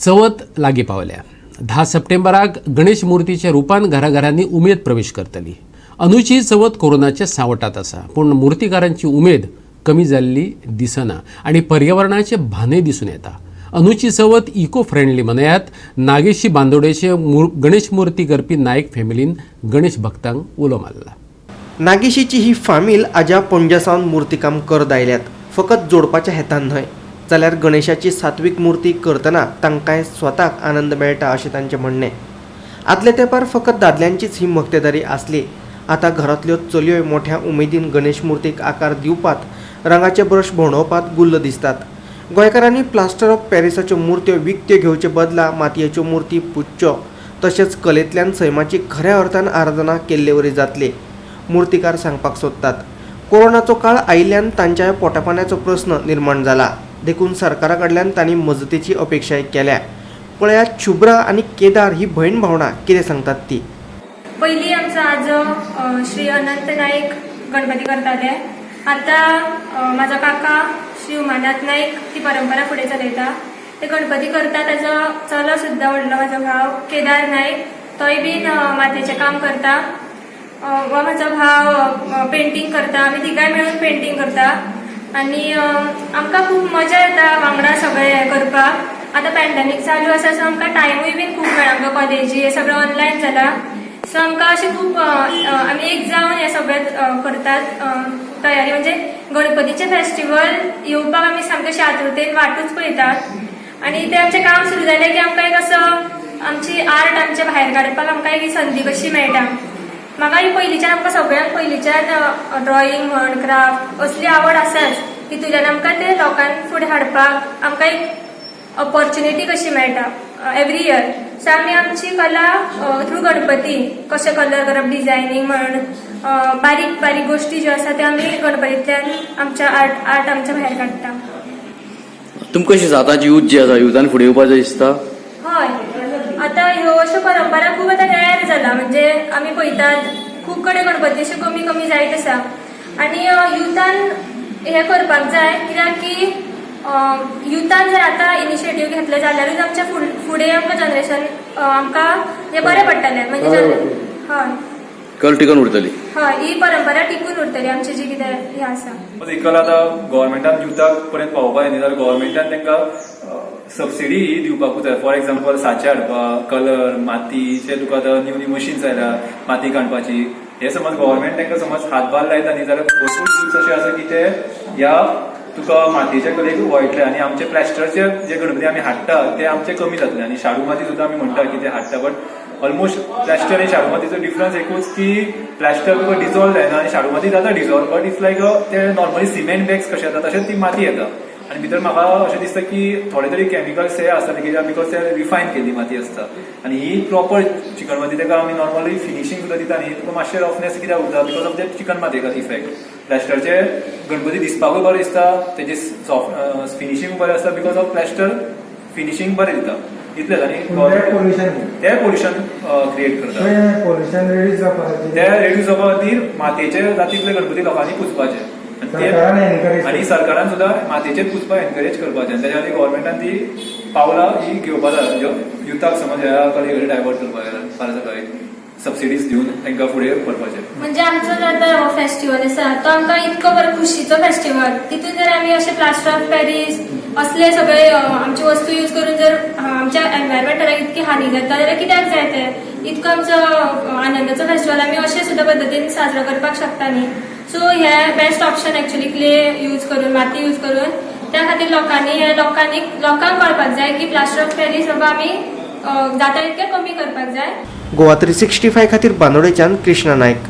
चवथ लागीं पावल्या. 10 सप्टेंबराक गणेश मुर्तीच्या रुपान घराघरांनी उमेद प्रवेश करतली. अंदूची चवथ कोरोनाच्या सांवटात आसा, पूण मुर्तीकारांची उमेद कमी जाल्ली दिसना आनी पर्यावरणाचे भानय दिसून येता. अंदूची चवथ इको फ्रेंडली मनयात, नागेशी बांदोडेचे गणेश मूर्ती करपी नायक फॅमिलीन गणेश भक्तांक उलो मारला. नागेशीची ही फामील आज्या पणज्या सावन मुर्तीकाम करत आयल्यात. फकत जोडपाच्या हेतान न्हय, जाल्यार गणेशाची सात्वीक मूर्ती करतना तांकांय स्वताक आनंद मेळटा अशें तांचें म्हणणें. आदल्या तेंपार फकत दादल्यांचीच ही मक्तेदारी आसली. आतां घरांतल्यो चलयोय मोठ्या उमेदीन गणेश मूर्तीक आकार दिवपात, रंगाचे ब्रश भोंवडावपात गुल्ल दिसतात. गोंयकारांनी प्लास्टर ऑफ पॅरिसाच्यो मुर्त्यो विकत्यो घेवचे बदला मातयेच्यो मूर्ती पुजच्यो, तशेंच कलेंतल्यान सैमाची खऱ्या अर्थान आराधना केल्लेवरी जातली, मूर्तिकार सांगपाक सोदतात. कोरोनाचो काळ आयिल्ल्यान तांच्या पोटापाण्याचो प्रस्न निर्माण जाला, देखून सरकारा कडल्यान तांणी मजतीची अपेक्षाय केल्या. पळयात शुभ्रा आनी केदार ही भयण भावंडां कितें सांगतात ती. पयलीं आमचो आजो श्री अनंत नाईक गणपती करताले. आतां म्हाजो काका श्री उमानाथ नाईक ती परंपरा फुडें चलयता. ते गणपती करता. ताजो चलो सुद्दां, व्हडलो म्हाजो भाव केदार नाईक, तोय बीन मातयेचें काम करता व म्हाजो भाव पेंटींग करता. आमी तिगांय मेळून पेंटींग करता आनी आमकां खूब मजा येता वांगडा सगळें हें करपाक. आतां पॅन्डेमीक चालू आसा, सो आमकां टायमूय बीन खूब मेळ्ळा. आमकां कॉलेजी हें सगळें ऑनलायन जाला, सो आमकां अशें खूब आमी एक जावन हें सगळें करतात तयारी. म्हणजे गणपतीचें फेस्टिवल येवपाक आमी सामकें अशें आतुरतेन वाटूच पळयतात आनी तें आमचें काम सुरू जालें की आमकां एक असो आमची आर्ट आमच्या भायर काडपाक आमकां एक संदी कशी मेळटा. म्हाका ही पयलींच्यान, आमकां सगळ्यांक पयलींच्यान ड्रॉइंग म्हण, क्राफ्ट असली आवड आसाच. तितूंतल्यान आमकां ते लोकांक फुडें हाडपाक आमकां एक ऑपॉर्च्युनिटी कशी मेळटा एवरी इयर. सो आमी आमची कला थ्रू गणपती कशें कलर करप, डिझायनींग म्हण, बारीक बारीक गोश्टी ज्यो आसा त्यो आमी गणपतींतल्यान आमच्या आर्ट आमच्या भायर काडटा. तुमकां कशी आतांची यूथ जी आसा, युथान फुडें येवपाक जाय दिसता? हय, आतां ह्यो अश्यो परंपरा खूब आतां रेर जाला. म्हणजे आमी पळयतात, खूब कडेन गणपती अश्यो कमी कमी जायत आसा आनी युथान हें करपाक जाय, कित्याक की युथान जर आतां इनिशिएटीव घेतले जाल्यारूच आमच्या फुडें आमकां जनरेशन आमकां हें बरें पडटलें. म्हणजे हय. कल टिकून उरतली. हय, ही परंपरा टिकून उरतली आमची जी कितें हें आसा. ही कला आतां गव्हर्मेंटान युथाक पर्यंत पावोवपाक जाय न्ही, जाल्यार गव्हर्मेंटान तांकां सबसिडी ही दिवपाकूच जाय. फॉर एक्झाम्पल, साचे हाडपाक, कलर, मातीचे तुका आतां न्यू न्यू मशीन्स आयल्या माती काडपाची. हे समज गव्हर्मेंट तांकां समज हातभार लायता न्ही, जाल्यार भरपूर युथ्स अशे आसा की ते ह्या तुका मातयेच्या कलेक वळटले आनी आमचे प्लॅस्टरचे जे गणपती आमी हाडटा ते आमचे कमी जातले. आनी शाडू माती सुद्दां आमी म्हणटा की ते हाडटा, बट ऑलमोस्ट प्लॅस्टर आनी शाडू मातीचो डिफरन्स एकूच की प्लॅस्टर तुका डिजॉल्व जायना आनी शाडू माती जाता डिजॉल्व, बट it's लायक ते नॉर्मली सिमेंट बॅग्स कशे येता तशेंच ती माती येता आनी भितर म्हाका अशें दिसता की थोडे तरी केमिकल्स हे आसता कित्याक because ते रिफायन केल्ली माती आसता आनी ही प्रॉपर चिकन माती. ताका आमी नॉर्मली फिनिशींग सुद्दां दिता न्ही, तुका मातशें रफनेस कित्याक उरता? Because of ते चिकन मातयेचो इफेक्ट. प्लॅस्टरचे गणपती दिसपाकूय बरें दिसता, तेजी सॉफ्ट फिनिशींग बरें आसता, because of plaster finishing बरें दिता इतलेंच. आनी पोल्युशन ते पोल्युशन क्रिएट करता. पोल्युशन रिड्यूस जावपा खातीर. ते रेड्यूस जावपा खातीर मातयेचे जातीतले गणपती लोकांनी पुजपाचे आनी सरकारान encourage आनी सरकारान सुद्दां मातयेचेच पुजपाक एनकरेज करपाचें आनी तेच्या खातीर गव्हर्मेंटान ती पावलां ही घेवपा जाय. युथाक समज ह्या कले कडेन डायवर्ट करपाक जाय, फाल्यां सकाळी सबसिडीज दिवन तांकां फुडें व्हरपाचें. म्हणजे आमचो जो आतां हो फेस्टिवल आसा, तो आमकां इतको बरो खुशीचो फेस्टिवल. तितून जर आमी अशे प्लास्टर ऑफ पॅरीस असले सगळे आमची वस्तू यूज करून जर आमच्या एनवायरमेंटाक इतकी हानी जाता जाल्यार कित्याक जाय ते? इतको आमचो आनंदाचो फेस्टिवल आमी अशे सुद्दां पद्दतीन साजरो करपाक शकता न्ही? सो हे best option actually clay use करून, माती यूज करून. त्या खातीर लोकांनी हे लोकांनी लोकांक कळपाक जाय की प्लास्टर ऑफ पॅरीस बाबा आमी जाता तितकें कमी करपाक जाय. गोवा 365 खातीर बांदोडेच्यान कृष्णा नायक.